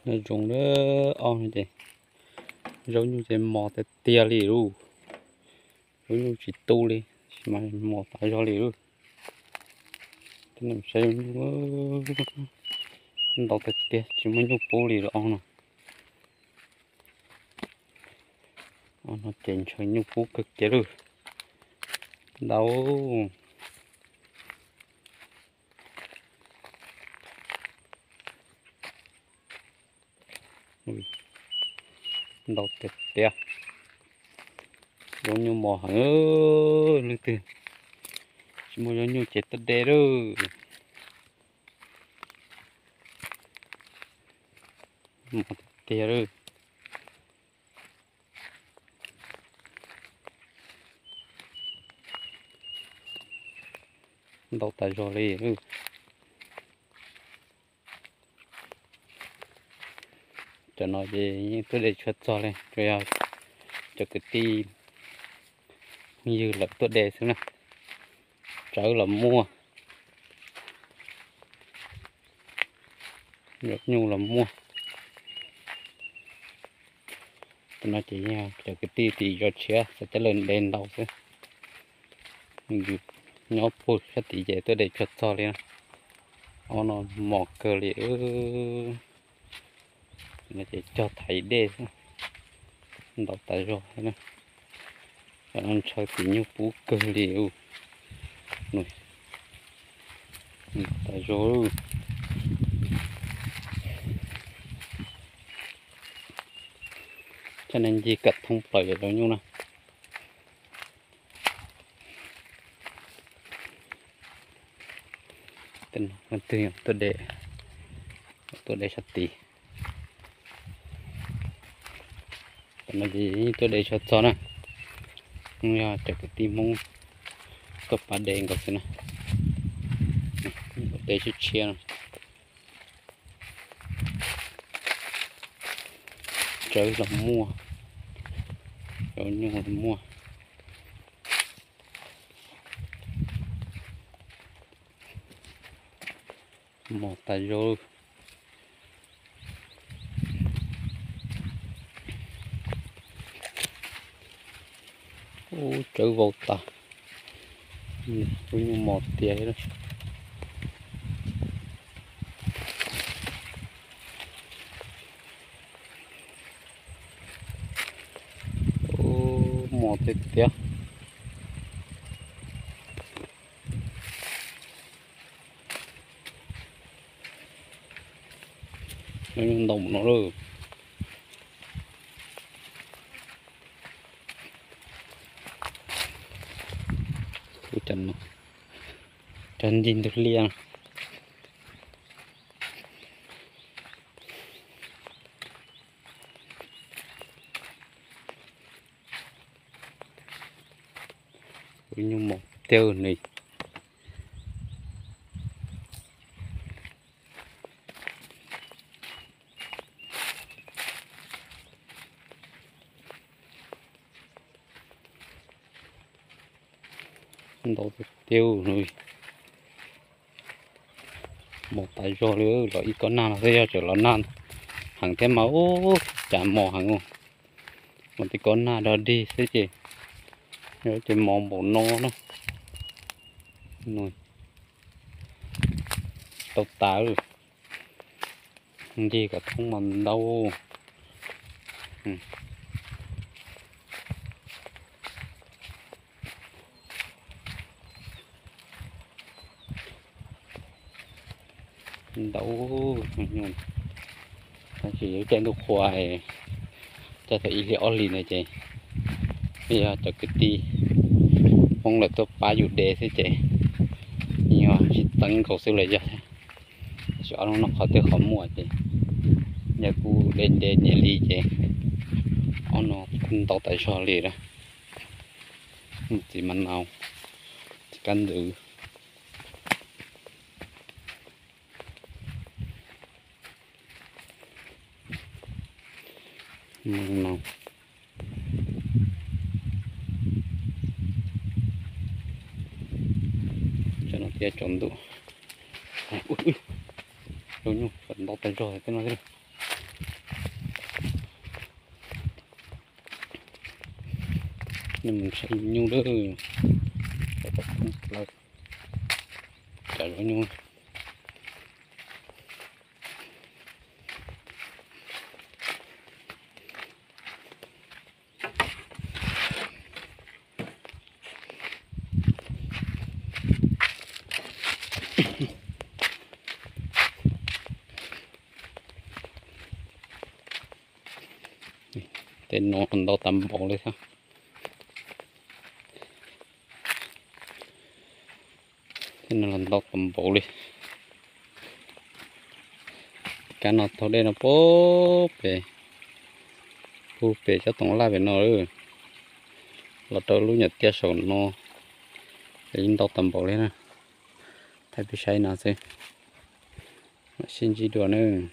Nyob zoo na, ob no ces zaub nyuj ces mos tiag tiag li lauj. Zaub nyuj tsis tu li, tsis mas mos tas zog li lauj. Tej no saib zaub nyuj ntau tiag tiag, tsis muaj nyuj pub li lauj ob no. Ob no ces ntshaw nyuj pub kawg kiag lauj. Ntau. Ntau tiag tiag. Zaub nyuj mos heev, leej twg tsis muaj zaub nyuj ces tuaj de lauj. Mos tiag tiag lauj. Ntau tas zog li. Cov no ces yeej tuaj de tsis txog li, tsuas yog cov kwv tij phooj ywg lawv tuaj de xwb na. Tsawb los muaj, zaub nyuj los muaj. Cov no ces yog cov kwv tij tim zos tshiab xav coj lawv de ntau xwb. Yus nyob puag sab tid ces tuaj de tsis txog li na. Ob no mos kawg li. Cov no ces cog thaiv dej xwb, ntau tas zog na. Cov no ntshaw tim nyuj pub kawg li. Ntau tas zog. Cov no ncig kom thoob plaws cov zaub nyuj na. Tej no leej twg tuaj de, tuaj de sab tid. Cov no ces yeej tuaj de tsis txog na, yog cov kwv tij Hmoob tuaj pab de nkaus xwb na. De tshiab tshiab no. Tsawb los muaj, zaub nyuj los muaj. Mos tas zog. Ub, tsawb vau tas. Ub, nyuj mos tiag. Ub, mos tiag tiag. Ntau mus no lawm. Ub, cov no, cov ncig ntug liaj. Ub, nyuj mos tiag ne. Ntau tiag tiag no. Mos tas zog li, los ib kob nag no xwb yog tseem los nag heev thiab mas ub cas mos heev. Mas tej kob nag dog dig xwb ces, ces mos npaum no na. Tau tas, ncig kom thoob mas ntau. Ntau, tab sis yuav caij ntuj qhua, caij thaum ib hlis ob hlis ntawd ces yog cov kwv tij Hmoob lawv tuaj pab yus de xwb ces yog tsis txeeb nkaus xwb los yog, tab sis ob hnub no qhov twg qhov muaj ces yog kuj de de nyiam li ces ob no ntau tas zog li lawm. Txiv mas nau, txiv kab ntxwv. Cov no thiab tsaus ntuj. Zaub nyuj ntau tas zog tej no thiab. Mus saib nyuj lawm. Cov nyuj. Tej no los ntau tag npaum li thiab. Tej no los ntau tag npaum li. Kab no taug dej no puag pem, puag pem cov toov laj pem no lawm, los rau lub nyuam tiaj saum no, ces yeej ntau tag npaum li na. Thaij peb saib no xwb, mam sib ntsib dua nawb.